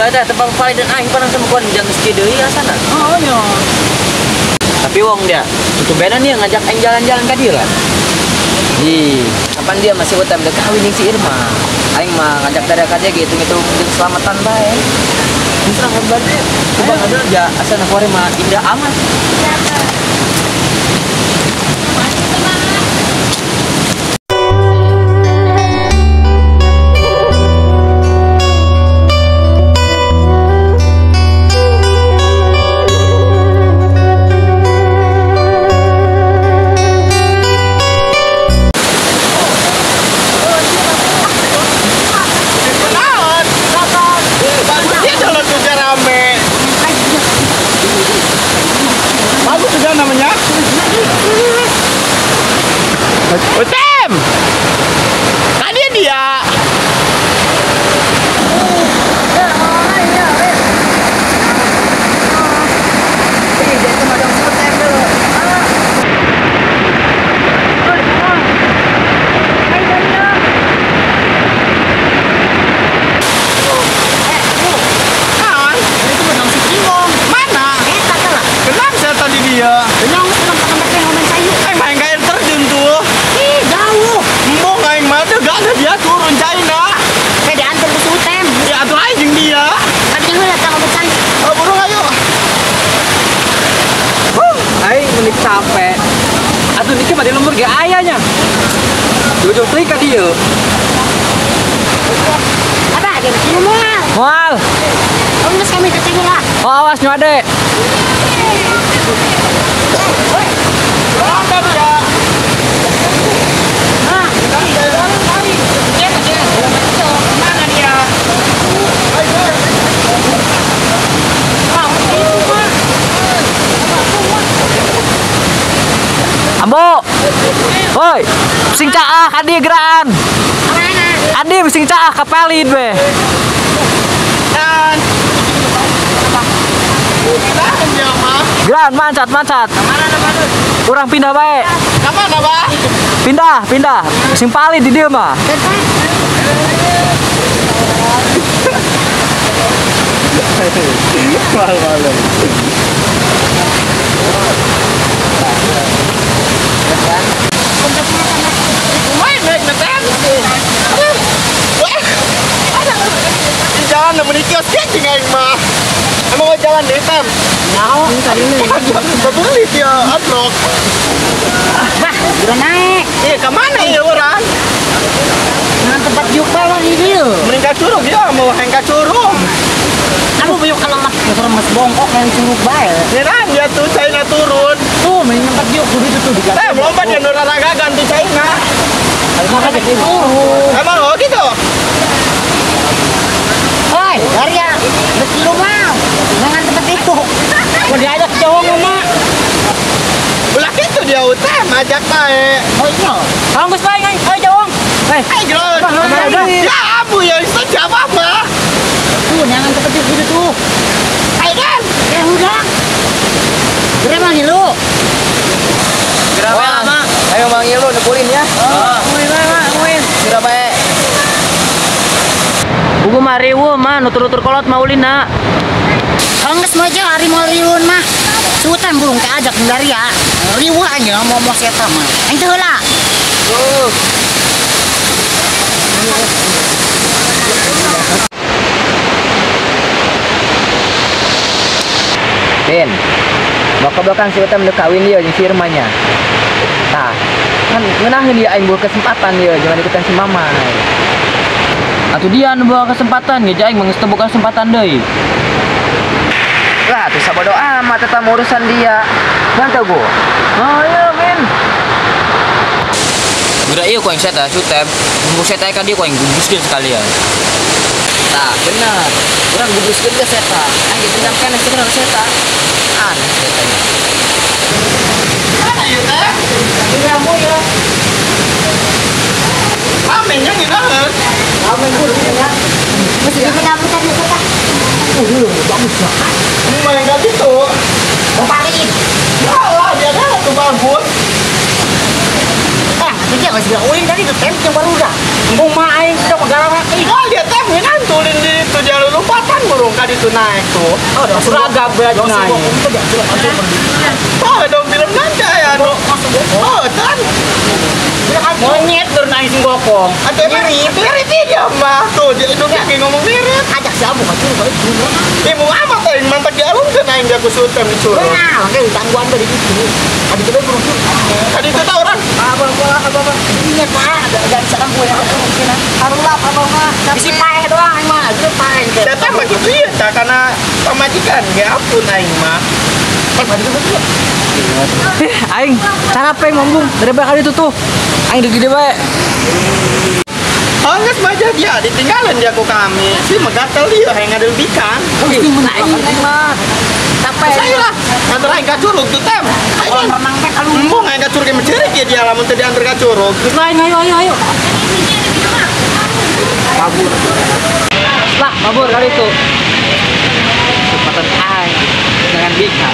Ada tempat paling dan aing pernah sama kawan jangan ski deui asana. Oh iya. Tapi wong dia, tumbenan dia ngajak aing jalan-jalan ka dieu lah. Di, kapan dia masih utam udah kawin jeung si Irma. Aing mah ngajak dada ka dia gitu ngitung jeung selamatan bae. Selamat bae. Coba ada ja asana kuari mah indah amat. Utem, tadi dia. Mana? Kenapa saya tadi dia? Gak ada dia turun China. Kayak diantar ke Sultan. Ya atuh aja dia. Tapi jangan datang ke Chan. Oh, burung ayo. Aing meni capek. Atuh niki mah di lembur ge ayahnya. Jujur teuing ka dieu. Apa ada di sini moal? Moal. Oh, geus kami teh lah. Oh, awas nyu ade. Ada dia. Ambo, woi, sing caah adi geraan. Adi sing caah kapalin be. Dan, geraan mancat mancat. Kurang pindah bae. Kamana ba? Pindah pindah. Sing palin di dieu mah. Malu-malu. Main naik neten. Di jalan nemuin kios cing aing mah. Emang mau jalan deh tem? Nyaho. Beli dia atrok. Bah, udah naik. Iya, ke mana ya orang? Dengan tempat diuk bawah ini dia. Mending ka curug ya, mau hang ka curug. Aku buyuk kalau mah mas bongkok yang curug bae. Nyeran dia tuh China turun. Tuh, main tempat diuk tuh itu tuh di Eh, lompat dia nuraragagan tuh China. Turun. Emang oh gitu? Hoi, Arya, betul mah. Jangan tempat itu. Mau diajak jauh mah. Ulah gitu dia utam ajak bae. Oh iya. Tong geus bae aing, ayo jauh. Hei, ayo. Ya abu ya, itu siapa mah? Tuh, jangan tempat itu gitu tuh. Ayo kan. Ya udah. Gerak manggil lu. Gerak lama. Ayo manggil lu nekulin ya. Oh, nguin mah, nguin. Gerak bae. Buku mah riweuh mah nutur-nutur kolot mah ulina. Angges mah aja hari mau riweuh mah. Sultan burung teh ajak dari ya. Riweuh aja mau mau seta mah. Aing teh heula. Tuh. Din, mau belakang si Utam udah kawin dia jeung si Irmanya. Tah, kan ngeunaheun dia aing bawa kesempatan dia jangan ikutan si Mamai. Atuh dia nu bawa kesempatan, ge aing mah geus teu boga kesempatan deui. Lah tuh sabodo amat tetap urusan dia. Mantap gua. Oh iya men. Udah iya kau yang seta sutem. Nunggu seta kan dia kau yang gubuskeun sekalian. Tah benar. Urang gubuskeun ke seta. Aing dendam kan sebenarnya seta. Aneh setanya. Mana ieu teh? Ini ya. Amin nya ngeunaheun. Amin kudu nya. Mesti dikena tadi kota. Bagus banget. Main gak gitu. Bapakin. Lah dia kan tuh bagus. Dia nggak bilang ulin tadi tuh tem yang baru dah. Embung mah aing sudah megara lagi. Oh dia tem ngeunaan tulin di itu jalur lompatan burung kali itu naik tuh. Oh, dah suragap ya naik. Oh, dong film nanti ya, no. Oh, tan. Monyet bernaik sing gokong. Atau mirip, mirip dia mah tuh dia itu kayak ngomong mirip. Ajak siapa bukan curug balik curug. Eh mau amat aing mantak di alung kan aing dia kusutan di curug. Nah, kayak tangguhan dari itu. Tadi itu burung curug. Tadi itu tahu orang. Apa. Ini Pak, ada misalkan gue yang mungkin harulap apa mah. Bisi paeh doang aing mah, itu paeh. Datang mah gitu ya, karena pamajikan ge ampun aing mah. Betul. Aing cara peng ngomong daripada kali itu tuh. Aing deg gede bae. Angges mah dia ditinggalin dia ku kami. Si megatel dia hayang ngadil bikan. Aing mah. Capek. Saya lah, nganter aing ka curug tuh tem. Kolam renang teh kalau embung aing ka curug mencari dia dia lamun teu diantar ka curug. Geus lain ayo. Kabur. Lah, kabur kali itu. Kesempatan aing dengan bika.